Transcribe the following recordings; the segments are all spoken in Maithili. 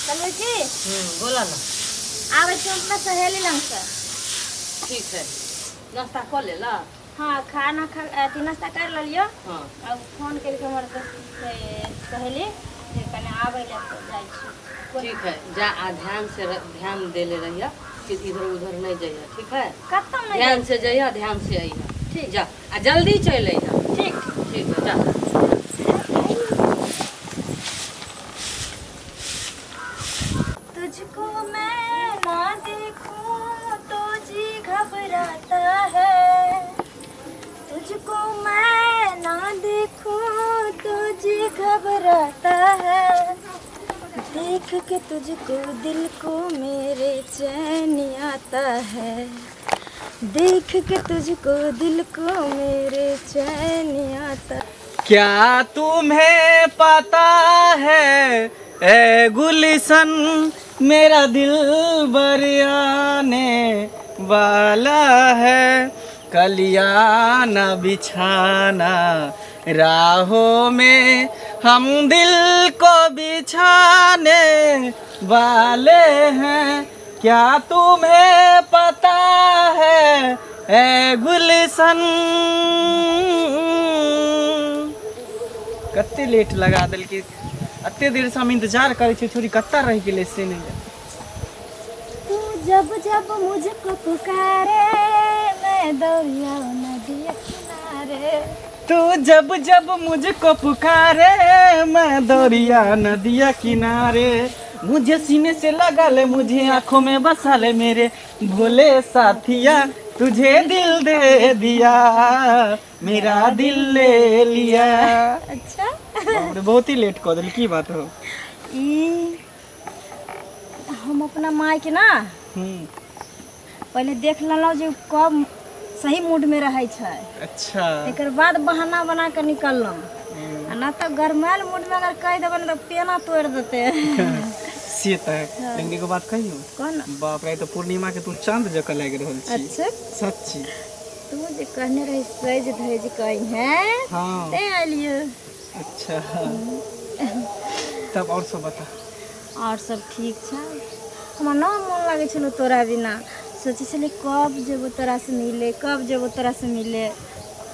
चलबै की? बोला ना। आबै छी हम अपना सहेली लगसँ। ठीक है, नाश्ता कऽ लेला? हाँ, खाना खा अथी नाश्ता कर लेलियो। हाँ। अब फोन केलकै हमर दोस्त से सहेली जे कने आबै लए, तऽ जाइ छी। ठीक है, जा आ ध्यान से ध्यान देले रहिया कि इधर उधर नहीं जइहा, ठीक है? कतऽ नहि। ध्यान से जइहा, ध्यान से अइहा। ठीक। जा आ जल्दी चलि अइहा। ठीक। ठीक है, जा। तुझको मैं ना देखूं तो जी घबराता है, तुझको मैं ना देखूं तो जी घबराता है, देख के तुझको दिल को मेरे चैन आता है, देख के तुझको दिल को मेरे चैन आता। क्या तुम्हें पता है ए गुलशन, मेरा दिल बरियाने वाला है, कलियां न बिछाना राहों में, हम दिल को बिछाने वाले हैं। क्या तुम्हें पता है ए गुलशन। कते लेट लगा देलकै, एते देर से हम इंतजार करै छियै, छोरी कतऽ रहि गेलै से नहि जानि। तू जब जब मुझको पुकारे, मैं दौड़िया नदिया किनारे। तू जब जब मुझको पुकारे, मैं दौड़िया नदिया किनारे, मुझे सीने से लगा ले, मुझे आंखों में बसा ले, मेरे भोले साथिया, तुझे दिल दे दिया, मेरा दिल ले लिया। अच्छा। बाप रे, बहुत ही लेट कऽ देल, की बात हो? ई हम अपना माय के ना पहिले देख लेलहुँ जे कब सही मूडमे रहै छै। तकर बाद बहाना बना कऽ निकललहुँ, आ ना तऽ गरमायल मूडमे अगर कहि देबै ने तऽ पेना तोड़ि देतै। से तऽ, लेकिन एगो बात कहियौ? कह ने। बाप रे, तऽ पूर्णिमा के तू चांद जकाँ लागि रहल छी। अच्छा। सच्ची। तू जे कहने रही सजि धजि कऽ हैं, तें एलियै। अच्छा, तब और सब बता। आओर सब ठीक छै। हमरा न मोन लागै छलौ तोरा बिना, सोचै छलियै कब जेबौ तोरासँ मिले, कब जेबौ तोरासँ मिले।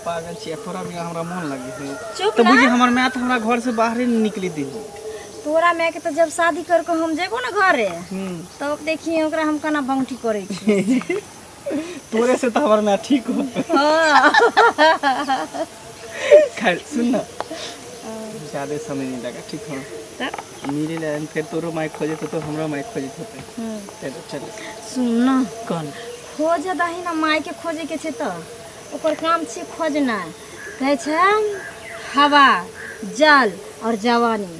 पागल छी, तोरा बिना हमरा मोन लगे है? चुप। तऽ ना। बुझी हमर माय तऽ हमरा घर से बाहरे नहीं निकली दी हो। तोरा मायके तऽ जब शादी कर के हम जेबो ने घरे, तब देखिए ओकरा हम केना बंगठी करै छी। तोरे से तऽ हमर माय ठीक हो। खैर सुन ना, ज्यादा समय नहीं लगा, ठीक हो? तब? मिले ला फिर तोरो माय खोजे तो हमरा माय खोजत होते। चलो चलो। सुन ना। कौन? खोज दही ना, मायके खोजैके छै तऽ ओकर काम छै खोजनाइ। कहै छै हवा, जल और जवानी,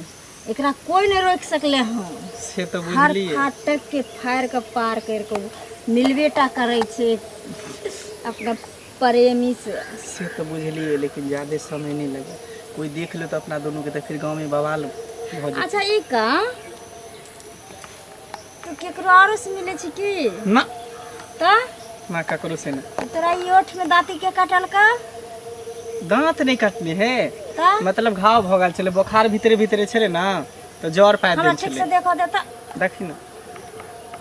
एकरा कोई नहीं रोकि सकले हँ। से तऽ हर बुझलियै। फाटक के फाड़ि कऽ पार करि कऽ मिलबे टा करै छै अपना प्रेमी से। से तऽ बुझलियै, लेकिन ज्यादा समय नहीं लगे। कोई देख ले तो अपना दोनों के, तऽ फिर गाँव में बवाल भऽ जेतै। अच्छा, ई का तू केकरो आरो से मिलै छै की? ना। तऽ? ना, ककरो से ना। तोरा ई ओठ में दाँती के काटलका? दांत नहीं काटने है। तऽ? मतलब घाव भऽ गेल छलै, बोखार भीतरे भीतरे छलै ना, तऽ जर पाबि हमरा देल ठीक से छलै। देखो दे तऽ। देखी ना।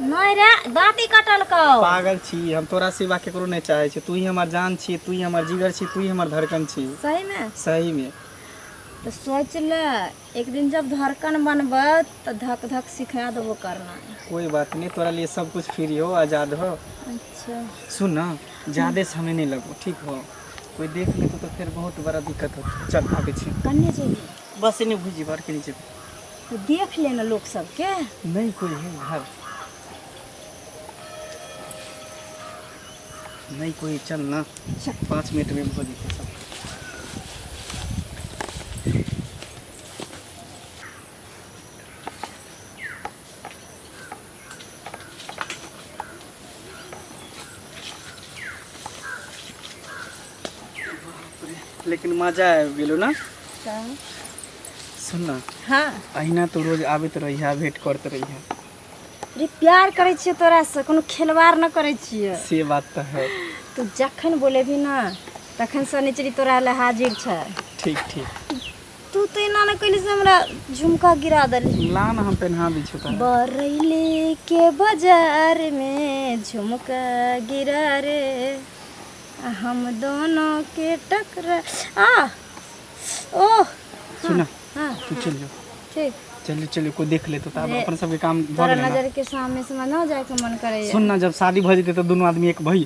नहीं रे, दाँती काटलकौ। पागल छी, हम तोरा सिवा केकरो नहीं चाहे छी। तू ही हमर जान छी, तू ही हमर जिगर छी, तू ही हमर धड़कन छी। सही में? सही में। तो सोच ले, एक दिन जब धड़कन बनबै तऽ धक धक सिखा देबो करना। कोई बात नहीं, तोरा लिए सब कुछ फ्री हो, आजाद हो। अच्छा। सुन ना, ज्यादा समय नहीं लगो, ठीक हो? कोई देख ले तो फिर बहुत बड़ा दिक्कत हो। चल, आबै छी। कन्ने जेबी? बस एने भुजी बार के नीचे। तो देख ले ना लोग सबके। नहीं कोई है घर, नहीं कोई, चल ना। चल। 5 मिनट में हो जेतै सब। बाप रे, लेकिन मजा आबि गेलो ना? सुन ना। हाँ। अहिना तो रोज आबैत रहिया, भेंट करते रहिया। रे, प्यार करै छियै तोरासँ, कोनो खेलवाड़ न करै छियै। से बात तऽ है। तू जखन बोलेबी ना, तखन शनिचरी तोरा लए हाजिर छै। ठीक ठीक। तू तो एना ने कैली से हमरा झुमका गिरा देली। ला ना, हम पहना दै छियौ तोरा। बरैली के बाजार में झुमका गिरा रे, आ हम दोनों के टकरा आ ओह। सुन। हाँ। तू चल जो। ठीक। चलिए चलिए, कोई देख लेतो तऽ आब रे, अपन सबके काम भऽ तोरा गेलै ना। नजर के सामने से ना जाए के मन करे। सुन ना, जब शादी भऽ जेतै तऽ दुनू आदमी एक भई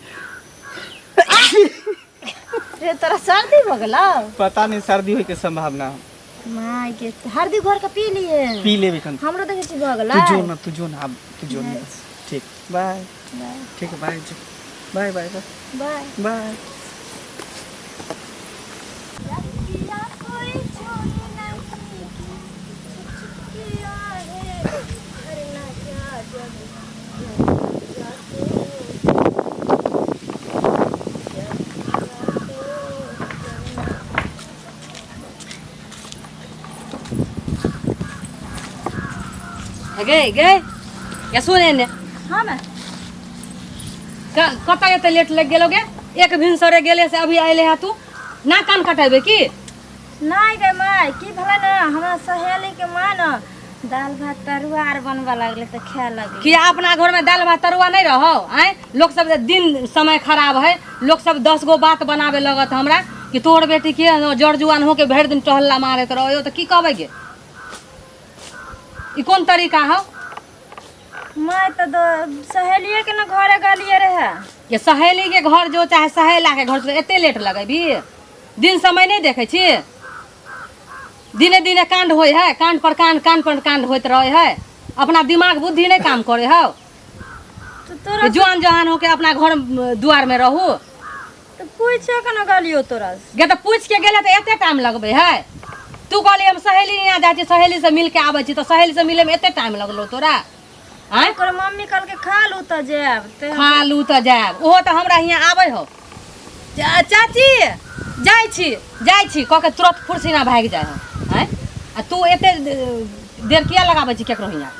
रे, तोरा सर्दी भऽ गेलौ? पता नहीं, सर्दी होय के संभावना। माय के, हरदी घोर के पी लिए। पी लेबै खन। हमरो देखै छी भऽ गेलै। तू जो ना, तू जो ना, आब तू जो ना। ठीक, बाय। ठीक है, बाय, जो, बाय बाय बाय। बाय। बाय। कोई चोरी नहीं की, छुप छुप किया है, करना क्या जब जब तो जब तो। गे गे या सुन एने। हाँ मैं। कतऽ एते लेट लग गेलो गे? एक भिनसरे गेले से अभी अयले है तू, ना कान कटेबे की? नहीं गे माय, की भेलै ने, हमरा सहेली के माँ ने दालि भात तरुआ आर बनबऽ लगलै तऽ खाए लगलै। कि अपना घर में दालि भात तरुआ नहीं रहो? आँय, लोग सब दिन समय खराब है, लोग सब 10 गो बात बनावे लगत हमरा कि तोहर बेटी के जड़ जुआन होके भरि दिन टहल्ला मारैत रहो, तऽ की कहबै गे? ई कोन तरीका हौ? माय, तऽ सहेलिये के ने घरे गेलियै रहे। ये सहेली के घर जो चाहे सहेला के घर जो, एते लेट लगेबी? दिन समय नहीं देखै छी? दिने दिने कांड होइ है, कांड पर कांड, कांड पर कांड होइत रहे है। अपना दिमाग बुद्धि नहीं काम करे हौ? तऽ तोरा जुआन जहान होके अपना घर दुआर में रहू। तऽ पूछे के ने गेलियो तोरा से। गे, तऽ पूछ के गेले तऽ एते टाइम लगबै है? तू कहली हम सहेली यहाँ जाइ छी, सहेली से मिल के आबै छी, तऽ सहेली से मिले में एते टाइम लगलो तोरा? आँय? ओकर मम्मी कहलकै खा लू तऽ जायब, तऽ खा लू तऽ जायब। ओहो तऽ हमरा हियाँ आबै हौ, चाची जाइ छी, जाइ छी कऽ के तुरंत फुर्सीना भागि जाइ हौ। आँय, आ तू एते देर किया लगाबै छी केकरो हियाँ?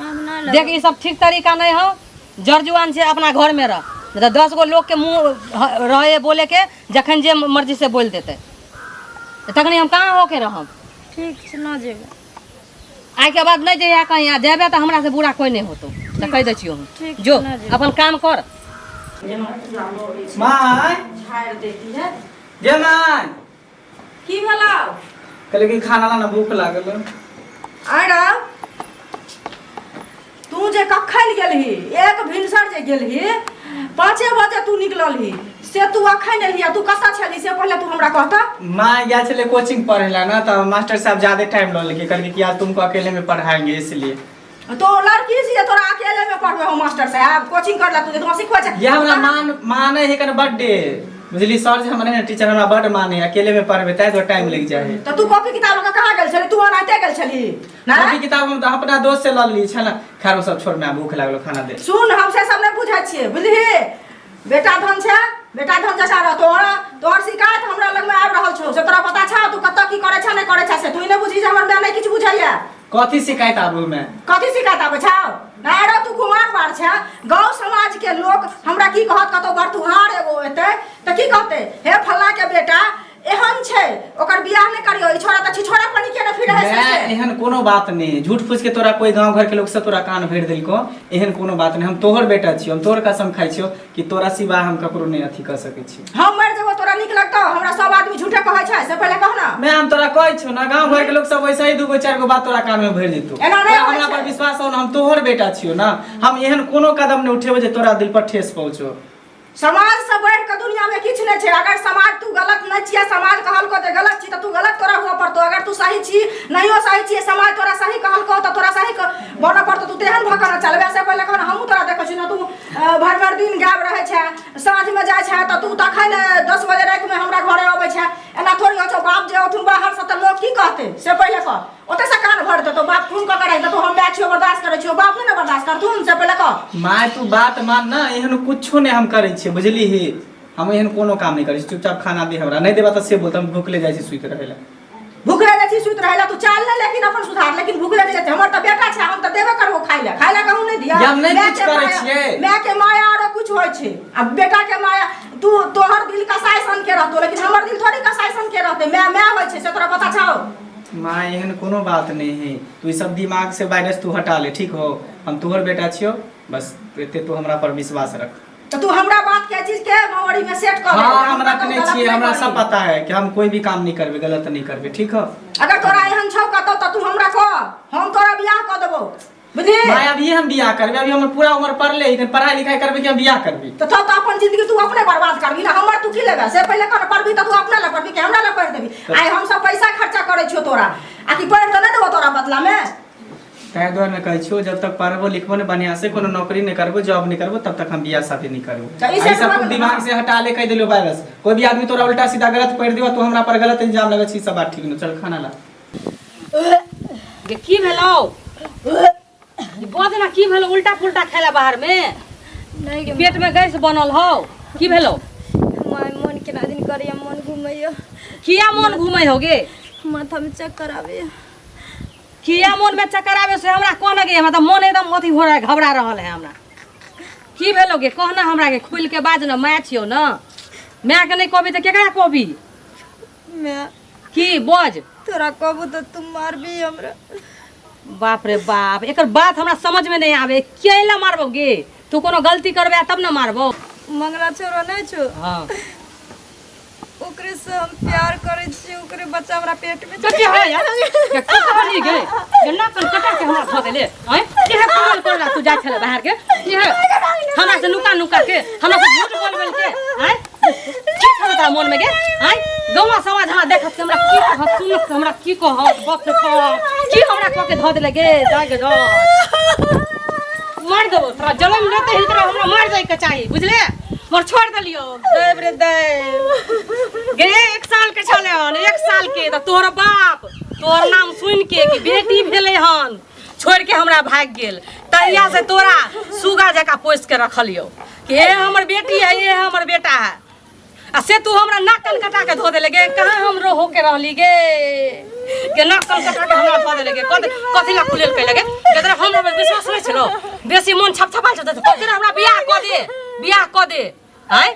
आब ना। देख, ई सब ठीक तरीका नहीं हौ। जड़ जुआन छै, अपना घर में रह, नहीं तऽ 10 गो लोग के मुँह रहे बोले के, जखन जे मर्जी से बोल देते तऽ तखनी हम कहाँ होके रहब? ठीक छै, ना जेबै। आइ के बाद नहीं जइया कहीं, आ जेबे तऽ हमरा से बुरा कोई नहीं होतो, तऽ कहि दै छियौ हम। ठीक। जो। ना जेबै। अपन काम कर। माय। झाड़ि देती है। गे माय। की भेलौ? कहले कि खाना ला ना, भूख लागल है। अरे, तू जे कखन गेलही? एक भिनसर जे गेलही, 5 बजे तू निकललही, से तू अखन एलही आ तू कतऽ छलही, से पहिले तू हमरा कहता। माँ, गया छले कोचिंग पढ़े ला ना, तो मास्टर साहब ज्यादा टाइम लऽ लेके, कहलके कि आज तुमको अकेले में पढ़ाएंगे, इसलिए। तो लड़की छी जे तोरा अकेले में पढ़बे हो मास्टर साहब? कोचिंग कर ला तू जे तोरा सिखबै छै। ये हमरा मान माने है कने बर्थडे, बुझली? सर जे हमरे टीचर हमरा बड माने, अकेले में पढ़बे तै तो टाइम लग जाए है। तऽ तू कॉपी किताब लऽ कऽ कहाँ गेल छली? तू ओनाहिते गेल छली ना? कॉपी किताब हम तो अपना दोस्त से लऽ ली छला। खैर, वो सब छोड़, मैं भूख लागलो, खाना दे। सुन, हम से सब नहि बुझै छियै, बुझलिही? बेटा धन छै, बेटा धन जकाँ रह। तोहर तोहर शिकायत हमरा लगमे आबि रहल छौ, से तोरा पता छौ? तू कतऽ की करै छह, नहि करै छह, से तू ई नहि बुझी जे हमर माय नहि किछु बुझैया। कथी शिकायत आबू में? कथी शिकायत आबै छौ? नहि रो, तू कुमार बार छै। गाँव समाज के लोक हमरा की कहत? कतौ बरतुहार एगो एतै तऽ की कहतै? हे, फल्ला के बेटा एहन छै, ओकर बियाह नहि करियौ, ई छोड़ा तऽ छिछोड़ा पानी के ने फिर है। मैं एहन कोनो बात नहीं, झूठ फूस के तोरा कोई गांव घर के लोग से तोरा कान भरि देलको, एहन कोनो बात नहीं। हम तोहर बेटा छियो, हम तोहर कसम खाइ छियो कि तोरा सिवा हम ककरो नहीं अथी कर सकै छी। हम मरि जेबो, तोरा नीक लगतौ? हमरा सब आदमी झूठे कहै छै, से पहिले कह ना। मैं हम तोरा कहै छियो ना, गांव घर के लोग सब वैसे ही दूगो चार गो बात तोरा कान में भरि देतो। एना नहि होइ हमरा छै। पर विश्वास हो ना, हम तोहर बेटा छियो ना, हम एहन कोनो कदम नहीं उठेबो जे तोरा दिल पर ठेस पहुंचो। समाज से बढ़ि कऽ दुनिया में किछु नहि छै। अगर समाज, तू गलत नहि छियै, समाज कहलको जे गलत छी तऽ तू गलत तोरा हुअ पड़तौ। अगर तू सही छी, नहियो सही छियै, समाज तोरा सही कहलको तऽ तोरा सही बनऽ पड़तौ। तू तेहन भऽ कऽ ने चलबे, से पहिले कह। हमहूँ तोरा देखै छी ने, तू भरि भरि दिन गायब रहै छै, साँझमे जाइ छै तऽ तू तखन 10 बजे रातिमे हमरा घरे अबै छै। एना थोड़ी होइ छौ। बाप जे औथुन बाहरसँ तऽ लोक की कहतै, से पहिले कह। ओतऽसँ कान भरि देतौ, बाप खून कऽ के राखि देतौ। हम माय छियौ, बर्दाश्त करै छियौ, बाप नहि ने बर्दाश्त करथुन, से पहिले कह। माय, तू बात मान ना, एहन कुछो नहीं हम करै छियै, बुझली ही? हम एहन कोनो काम नहीं करै छी। चुपचाप खाना दे हमरा, नहीं देबा तऽ से बोलत, हम भूखले जाइ छी सुति रहै ला। भूखले जाइ छी सुति रहै ला? तू चाल ले, लेकिन अपन सुधार, लेकिन भूखले जाइ छै। हमर तऽ बेटा छै, हम तऽ देबे करबो खाइ ला, खाइ ला कहूँ नहि दिया। हम नहि माय किछु के करै छियै। माय के माया आरो कुछ होइ छै आ बेटा के माया। तू तोहर दिल कसाई सन के रहतो, लेकिन हमर दिल थोड़ी कसाई सन के रहते। माय माय होइ छै, से तोरा पता छौ? माँ एहन कोनो बात नहीं है, तू ई सब दिमाग से वायरस तू हटा ले, ठीक हो? हम तोहर बेटा छियो, बस एते तू हमरा पर विश्वास रख। तो तू हमरा बात के चीज के मेमोरी में सेट कर ले। हाँ हम कतौ रखने गलत छियै, नहि हमरा करी। सब पता है कि हम कोई भी काम नहीं करबे, गलत नहीं करबे, ठीक हो? अगर तोरा एहन छौ कतौ तऽ तू हमरा कह, हम तोरा बियाह कऽ देबौ, बुझली? माय अभी हम बियाह करबे, अभी हमर पूरा उम्र पढ़ले, इधर पढ़ाई लिखाई करबे कि हम बियाह करबे? तऽ तब तऽ अपन जिंदगी तू अपने बर्बाद करबी ना, हमर तू की लेबे से पहिले कह, पढ़बी तऽ तू अपने लए पढ़बी कि हमरा लए पढ़ि देबी? आइ हम सब पैसा खर्चा करै छियौ तोरा, आ कि पढ़ि तऽ नहि देबौ तोरा बदला में? ताहि दुआरे ने कहै छियौ, जब तक पढ़बो लिखबो ने बढ़िया से, कोनो नौकरी नहीं करबो, जॉब नहीं करबो, तब तक हम बियाह शादी नहीं करबो। तऽ ई आ ई सब सब तू भऽ गेल। दिमाग से हटा ले, कहि देलियौ वायरस। कोई भी आदमी तोरा उल्टा सीधा गलत पढ़ि दियो, तू हमरा पर गलत इल्जाम लगै छी, सब बात ठीक न। चल खाना ला। गे की भेलौ? बज ना, की भेलौ? उल्टा पुल्टा खाइला बाहर में? नहीं गे। पेट में गैस बनल हौ? की भेलौ? माय, मन केना दिन करैया, मन घुमैया। किया मन घूमै हो गे? माथा में चक्कर आबैया। किया मन में चक्कर आबे से हमरा कह गे, हमरा तऽ मन एकदम अथी हो रहा है, घबरा रहल है हमरा। की भेलौ गे? कह ना हमरा गे, खुलि के बाज ना, माय छियौ ना, माय के नहीं कहबी तऽ केकरा कहबी? मैं की बज। तोरा कहबो तऽ तू मारबी हमरा। बाप रे बाप, एकर बात हमरा समझ में नहीं आवे। केला मारबो गे? तू कोनो गलती करबे तब ना मारबो। मंगला छोरा नहीं छो? हाँ। ओकरे से हम प्यार करै छी, ओकरे बच्चा हमरा पेट में। तो के है यार के की कहली गे? के ना कन कटा के हमरा धऽ देले आय? के है कमल करला तू जाय छले बाहर के? के है हमरा से नुका नुका के, हमरा से झूठ बोल बोल के आय? की छल तोरा मन में गे आय? गौवा समाज हमरा देखत के हमरा की कहत, सुनत के हमरा की कहत? बाप रे बाप, की हमरा कह के धऽ देले गे? जाय गे जा, मार देबो तोरा। जन्म लेते ही तोरा हमरा मार जाय के चाही, बुझले? मोर छोड़ देलियो। देव रे देव गे, 1 साल के छले हन, 1 साल के तऽ तोहर बाप तोहर नाम सुन के कि बेटी भेलै हन, छोड़ के हमरा भागि गेल। तहिया से तोरा सुगा जकाँ पोसि के रखलियौ कि हे हमर बेटी है, ये हमर बेटा है, आ से तू हमरा नाक कान कटा के धो देले गे। कहाँ हम रहो के रहली गे के नाक कान कटा के हमरा धो देले गे? कथी कथी ला कुलेल कैले गे? केतरा हमरा पर विश्वास नहीं छलो, बेसी मन छपछपाल छौ तऽ कथी हमरा बियाह कऽ दे, बियाह कऽ दे आँय?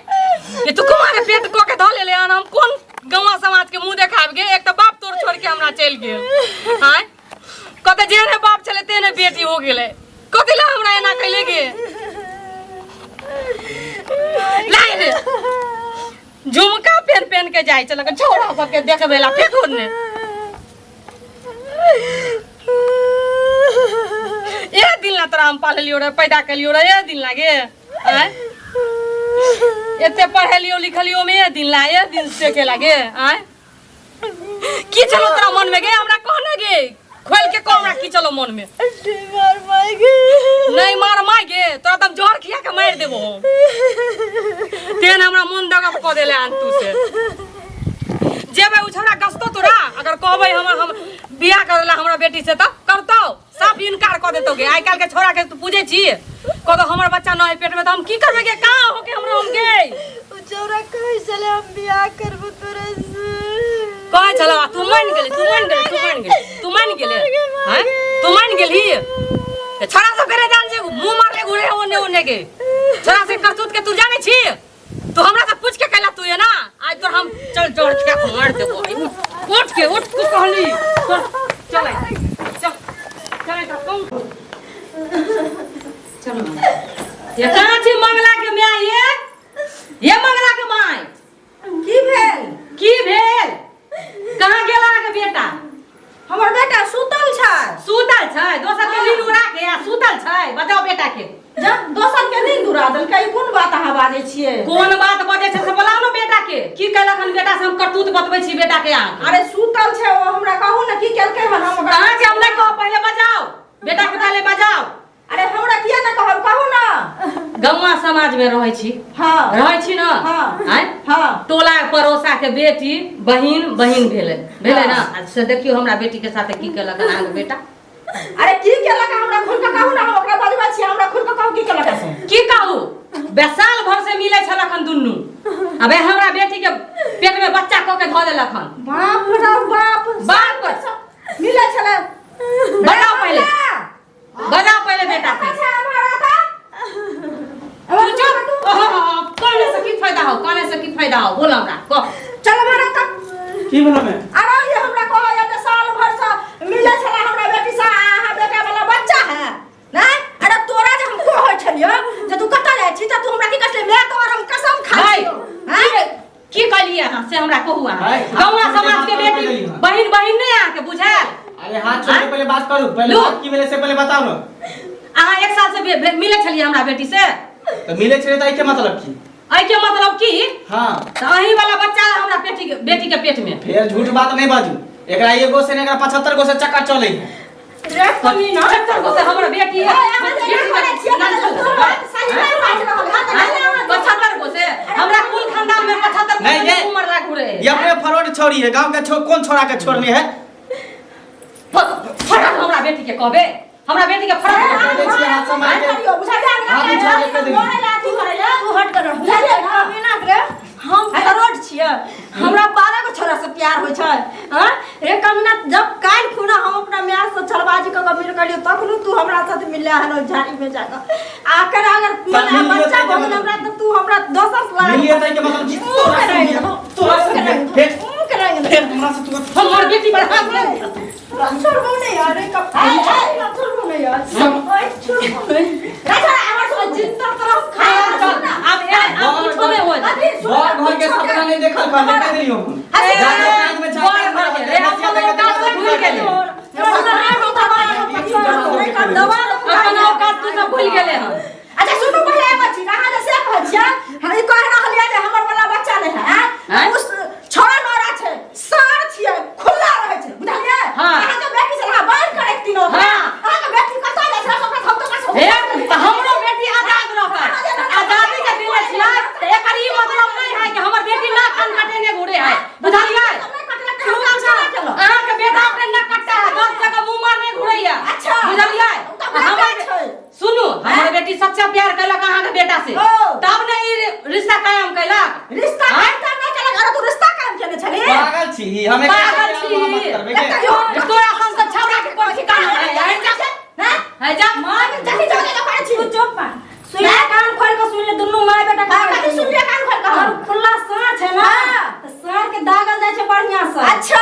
ये तू कुमारे पेट कऽ के धऽ लेले हन, हम कोन गौवा समाज के मुंह देखाब गे? एक तऽ बाप तोर छोड़ के हमरा चलि गेल आँय, कते जेहने बाप छलै तेहने बेटी हो गेलै। कथी ला हमरा एना कैले गे? लाइ रे झुमका पेन पेन के जाइ छलै छौड़ा सबके देखबै ला फेको ने। एक दिन ला तोरा हम पाललियो रे, पैदा केलियो रे, एक दिन लागे आँय? एते पढ़ेलियो लिखलियो में एक दिन ला, एक दिन से के लागे आँय? की चलो तोरा मन में गे? हमरा कह ना गे, खोल के कह हमरा, की चलो मन में? मार माय गे। नहीं मार माय गे, तोरा तब जहर खिया के मार देबो। तेन हमरा मन दगा कऽ देले आन तू। से जेबै उ छौड़ा गसतो तोरा, अगर कहबै हम बियाह करेला हमरा बेटी से तऽ करतौ? साफ इनकार कऽ देतौ गे। आइ काल्हि के छौड़ा के तू पूजै छी, कहतौ हमर बच्चा न है पेट में तऽ हम की करबै गे? कहाँ होके हमरा हम गे? उ छौड़ा कहै छलै हम बियाह करबो तोरा से। कहै छलौ आ तू मान गेली, तू मान गेली, तू मान गेली, तू मान गेले हैं, तू मान गेली। ए, छौड़ा सब करे जान जे मुंह मारले घुरे ओने ओने के छौड़ा से करतूत के तू जाने छी। तू हमरा से पूछ के कैला तू ये ना? आज तोर हम चल जोड़ के मार देबो। आई उठ, उठ के उठ, तू कहली चल, चल आई, चल चल आई, कौन चलो। ये कहाँ छी मंगला के माय? ये मंगला के माय। की भेल? की भेल? कहाँ गेल अहाँके बेटा? हमर बेटा सुतल छै। सुतल छै? दोसर के नींद उड़ा के आ सुतल छै? बजाओ बेटा के। जब दोसर के नींद उड़ा देलकै, ई कोन बात अहाँ बाजै छियै? कोन बात बजै छै से बोलाउ ने बेटा के। की कैलक हन बेटा से? हम करतूत बतबै छी बेटा के अहाँके। अरे सुतल छै ओ, हमरा कहू ने की केलकै हन, हम ओकरा अहाँके हम नहि कहब, पहिले बजाओ बेटा के, पहिले बजाओ। अरे हमरा किया ने कहब, कहू ना। गौवा समाज में रहै छी? हाँ। रहै छी ना? हाँ। आँय? हाँ। टोला पड़ोसा के बेटी बहिन बहिन भेलै, भेलै ना? आ से देखियौ हमरा बेटी के साथे की केलक हन अहाँके बेटा। अरे की केलक हमरा खुल के कहू ना, हम ओकरा बजबै छी, हमरा खुल के कहू की केलक से। की कहू? साल भर से मिलै छलक हन दुनू, अबे हमरा बेटी के पेट में बच्चा कऽ के धऽ देलक हन। बाप रे बाप। बाप। मिलै छलै? बताओ पहिले, बजाओ पहिले बेटा के। तू चुप। ओहो, कहने से की फायदा हो, कहने से की फायदा हो? बोल हमरा, कह। चल हमारा तक। की भेलो मैं? अरे ये हमरा कहैया जे साल भर से हमरा कहू अहाँ। भाई, गौवा हाथ समाज के छोड़ के बेटी पहले बात बहिन बहिन नहि अहाँके बुझायल? अरे हाथ छोड़ के पहले बात करू, पहले लू। बात की भेलै से पहले बताउ ने। अहाँ एक साल से मिलै छलियै हमरा बेटी से? तऽ मिलै छलै तऽ एहिके मतलब की? एहिके मतलब की? हाँ। तऽ अहीं वाला बच्चा हमरा बेटी के, बेटी के पेट में। फेर झूठ बात नहीं बाजू, एकरा एगो से नहीं, एकरा 75 गो से चक्कर चले है। रे कमीना। 75 गो से हमरा बेटी है। ए, अहाँ जे बेटी करै छियै, ना तऽ चलत। तोहर बात सही नहि बाजि रहल है, तऽ नहि अहाँ 75 गो से हमरा कुल खानदान में 75 गो नहीं, से ये- उम्र लागू रहे। ये अपने फरवड छोड़ी है, गांव के कौन छोड़ा के छोड़ने है? फरक हमरा बेटी के कहबे, हमरा बेटी के फरक कह दै छियै हाथ से मारि के। करियौ, बुझलियै? हाथ उठा के कह देली। मोरे लाठी करैया। तू हट कर, बुझलियै कमीना रे, हम फरवड छियै, हमरा 12 गो छोरा से प्यार होइ छै। हँ रे कमीना, जब काल्हि खुना हम अपना माय से छलबाजी कऽ के मिल करियो तखनो तू हमरा साथ मिलले हन ओहि झाड़ी में जाकऽ। आकर अगर तऽ मने मिलियो बच्चा तऽ भऽ गेल हमरा तऽ तू हमरा दोसर से लड़ा मिलियो तऽ एहिके मतलब की? मुँह तोरा के से रंग मिलियो, दो, तोरा मुँह से के मिलियो, रंग दो, फेर मुँह के रंग दो। फेर हमरा से तू हमर बेटी पर हाथ नहि। छोड़बो नहीं यार, एक छोड़बो नहीं यार, ओए छोड़बो नहीं। राजा, हमर सब जिंदा तरफ खा चल, आब आब कुछो नहि होत। अभी सुन, बड़ घर के सपना नहीं देखल कर देख देलियो हम। ए, जाके कान में छाप बड़ घर के, रे, अपन औकात से भूल गेलै। अपन औकात तू सब भूल गेलै हन। अच्छा सुनू पहिले एगो चीज, अहाँ जे से कहै छियै, हम ई कहि रहल यऽ जे हमर वाला बच्चा नहि है, आँय? आँय? उस छोड़ा नौरा छै, सार छियै, खुला रहै छै, बुझलियै? हाँ। अहाँके बेटी से अहाँ बाहर करै तीनो ओकरा। हाँ। अहाँके बेटी कतऽ जाइ छै, ओकरा हम तऽ बस हे, तऽ हमरो बेटी आजाद रहतै। आजादी के दिन छियै, तऽ एकर ई मतलब नहि है कि हमर बेटी नाक कान कटेने घुरे है, बुझलियै? नहि कटलक तऽ हम काम केना केलहुँ? अहाँके बेटा अपने नाक कटता है, 10 जगह मुँह मारने घुरैया। अच्छा। बुझलियै? ओ तऽ बेटा हमर छै। सुनू, हमर बेटी सच्चा प्यार कैलक अहाँके बेटा से, ओ। तब ने ई रिश्ता कायम कैलक। रिश्ता आँय? कायम नहि केलक, अरे तू रिश्ता कायम केने छलही? पागल छी हम, एकरा पागल से छी। मोहब्बत करबै के? एकटा यो- तोरा सन तऽ छौड़ा के कोइ ठिकाना नहि है। जा, हैं? है जा। मार जल्दी जाओ जा करै छी। तू चुप बा, सुन ले, कान खोल के सुन ले, दुनू माय बेटा हाँ, कथी सुन ले कान खोल के हम? और खुला साँढ़ छै ना, हाँ। तऽ साँढ़ के दागल जाइ छै बढ़िया से। अच्छा।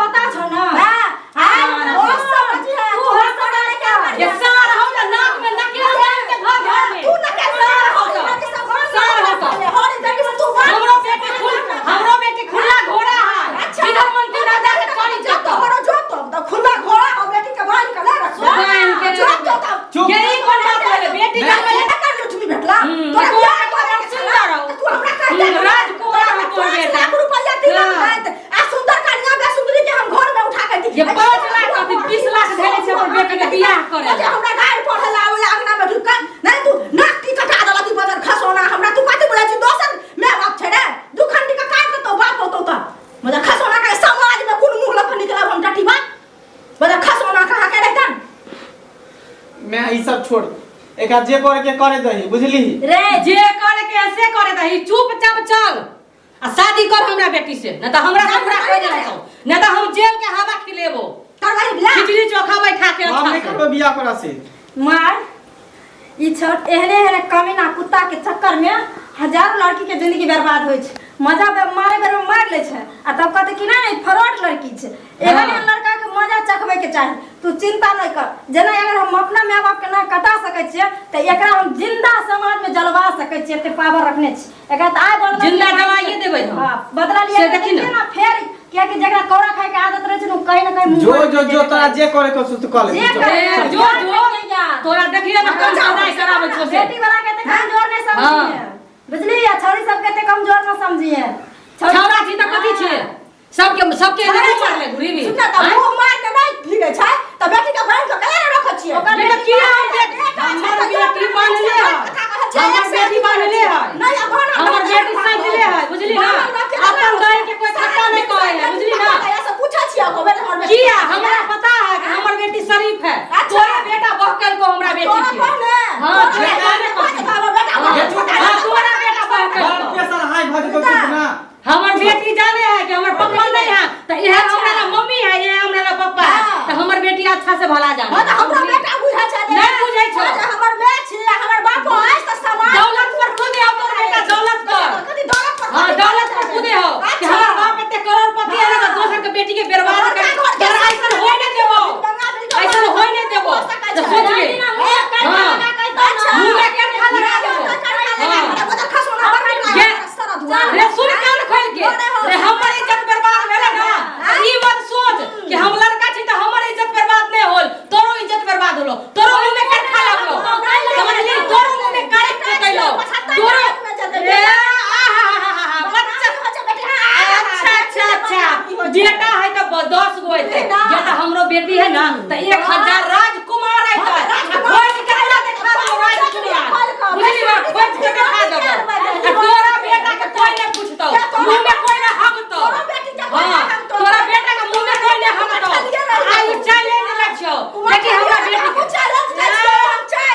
पता छौ ना? हाँ, हाँ, ओ समझ है, तू तू हंस हंस के के ये सार हो ना, नाक में नकेल डाल के घर घर में। तू नकेल सार हो हरी तो। बेटी सब घर सार हो तो। हरी बेटी से तू बात हमरो बेटी खुल, हमरो बेटी खुला घोड़ा है। अच्छा। जिधर मन तिधर जाके चढ़ी जो जतो। तो हरो जो तो तो खुला घोड़ा और बेटी के बांध के ले रख। बांध के जो रख। तो तब चुप। यही कोन बात भेलै? बेटी नहीं। जन्म ले- एकर लुटमी भेटला। हम्म, तोरा तोरा बियाह करे के सुन्दर छला, हौ। तऽ तू हमरा कह दे। हम्म, राजकुमार हौ तोर 5 बेटा। लाख रुपया तिलक हाँ। देत, आ सुन्दर कन्या बेसुंदरी के हम घर में उठा के दी। ये 5 लाख अथी 20 लाख धैले छै अपन बेटी के बियाह करे जे ला। हमरा गारि पढ़े ला आबै अंगना में ढुक के, नहीं तू नाक टी कटा देलक ई बजर खसौना हमरा। तू कथी बोलै छी? दोसर my बाप छै रे, दू खंडी के काटि देतौ बाप होतौ तऽ। बजर खसौना के समाज में कोन मुंह लऽ के निकलब हम टटीबा? बजर खसौना कहाँ के रहितन? मैं ई सब छोड़, एकरा जे करे के करे दही, बुझली? रे जे करे के है से करे दही, चुपचाप चल आ शादी कर हमरा बेटी से, नहीं तो हमरा से पूरा कह देलौ, नहीं तो हम जेल के हवा खिलेबो। करवाही बियाह? खिचड़ी चोखा बैठा के हम अच्छा नहीं से। करबो बियाह करा से। मार ई छोट एहने एहने कमीना कुत्ता के चक्कर में हजारों लड़की के जिंदगी बर्बाद होइ छै। मजा मारे बेर में मारि लै छै आ तब कहतै कि नहि नहि फ्रॉड लड़की छै। एहन एहन लड़का के मजा चखबै के चाही। तू चिंता नहि कर, जेना अगर हम अपना माय बाप के ना कटा सकै छियै तऽ एकरा हम जिंदा समाज में जलवा सकै छियै, एते पावर रखने छी एकरा। तऽ आइ बदला जिंदा लिअ। जलाइए देबै हम। हाँ, बदला लिअ से के देखी ना। देखिए ना फेर, कियाकि जकरा कौड़ा खाय के आदत रहै छै ने, ओ कहीं ना कहीं मुँह जो मारि जो के जो जेबे तोरा करै। जे करे के छौ तू कर ले। जे जो। करे। ए, जो जो तोरा देखिए ना कम सदाई कराबै छौ से। बेटी वाला के एते कमजोर नहीं समझिए, बुझली? आ छौड़ी सबके एते कमजोर न समझिए। छौड़ा छी तऽ कथी छियै? सबके सबके एने मुँह मारले घुरी भी। सुन ना, तऽ मुँह मार के नहि फिरै छै तऽ बेटी के बान्हि के केना रखै छियै? ओकर बेटा किया हम बेटी, हमर बेटी बान्हले है, हमर बेटी बान्हले है, नहि, आ बान्हल हमर रखै बेटी सैतले है, बुझली ना? बान्हल रखै अपन गाय के कोई खट्टा नहीं कहै है, बुझली ना? से पूछै छियै ओकर बेटा, हमर बेटी किया हमरा पता है कि हमर बेटी शरीफ है। अच्छा। तोरा बेटा बहकल को हमरा बेटी तोरा के। कहने हाँ, तोरा तोरा कहने कहने कहने हमर बेटा हाँ, बहकल। हाँ, तोरा बेटा बहकल बड़ को। प्रेशर हाई भऽ जेतौ चुप ना। हमर बेटी जाने है कि हमर पप्पा नहीं है, तो यह हमरा ला मम्मी है, यह हमरा ला पप्पा है, हाँ। तो हमर बेटी अच्छा से भला जाने। हाँ, तऽ हमरा बेटा बुझै छै नहि बुझै छौ। जे हमर माय छी हमर बाप अछि तऽ समाज दौलत पर कूदे हो तोर बेटा, दौलत पर। कथी दौलत पर? हाँ, दौलत पर कूदे हो कि अच्छा। हमर बाप एते करोड़पति है ना, दोसर के बेटी के बर्बाद बड़का कर घर के तोरा ऐसन होय नहीं देबो, बंगा बिल के ऐसन होय नहीं देबो। हो सकै तो छै। सोच ले। ना मुँह काट हाँ। लगा के अच्छा। मुँह में 1000 राजकुमार अइतै। हाँ, राजकुमार। आ खोजि के तोरा देखा देबौ राजकुमार। बुझली ना, खोजि के देखा देबौ। आ तोरा बेटा के कोई नहि पूछतौ, मुँह में कोई नहि हगतौ। तोरो बेटी के कोई हाँ, नहि हगतौ। तोरा बेटा के मुँह में कोई नहि हगतौ। आ ई चैलेंज लै छियौ। देखी हमरा बेटी के।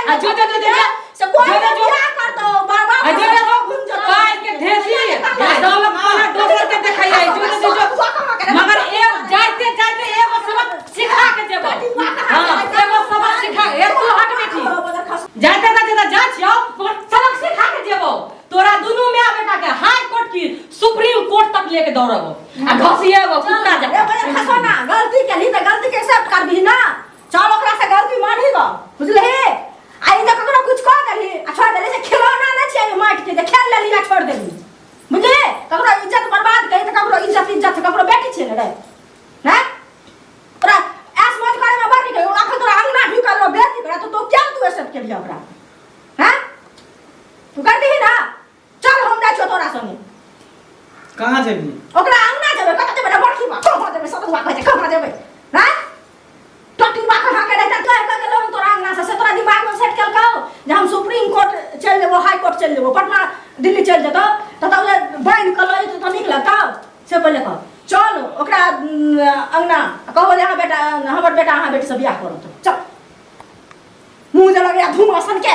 आ जो जो जो जो जो। से कोई जो जो जो। बियाह करतौ बाबा आ जो जो जो। पाइ के ढेसी आ दौलत खाना दोसर के देखैयै। जो जो जो जो। मगर एक जाइते जाइते एगो सबक सिखा के जेबौ। हाँ, एगो सबक सिखा। ए तू हट बेटी। जाइते जाइते तऽ जाइ छियौ, मगर सबक सिखा के जेबौ। तोरा दुनू माय बेटा के हाई कोर्ट की सुप्रीम कोर्ट तक लेके दौड़बो आ घसिएबो कुत्ता ए जकाँ। बजे खसो ना गलती केलही तऽ गलती के एक्सेप्ट करबिही ना चल ओकरा से गलती मानही ग बुझलही आ ई जे ककरो कुछ कह देलही आ छोड़ देलही से खिलौना नहि छियै माटि के जे खेल लेलही आ छोड़ देलही बुझलही ककरो इज्जत बर्बाद कही तऽ ककरो इज्जत इज्जत ककरो बेटी छियै ने रे हैं तोरा ऐश मौज करे में बड़ नीक अखन तोरा अंगना ढुकल रहो बेइज्जती करे तो क्या तू एक्सेप्ट केलियै ओकरा हैं तू कर दीही ना चल हम जाइ छियौ तोरा संगे कहाँ जेबही ओकरा अंगना जेबै कतऽ जेबै रे बड़की बा कहाँ जेबै सतुआ कहै छै कहाँ जेबै हैं टटी बा कहाँ के रहता कह कह गेलौ हम तोरा अंगना से से तोरा दिमाग में सेट केलकौ जे हम सुप्रीम कोर्ट चलि जेबो हाई कोर्ट चलि जेबो पटना दिल्ली चलि जेतौ तऽ तब जे बान्हि कऽ लऽ जेतौ तऽ नीक लगतौ से पहिले कह चल ओकरा अंगना आ कहबो जे अहाँ बेटा हमर बेटा अहाँ बेटीसँ बियाह करत चल मुँह जे लगैया धुआँ सनके।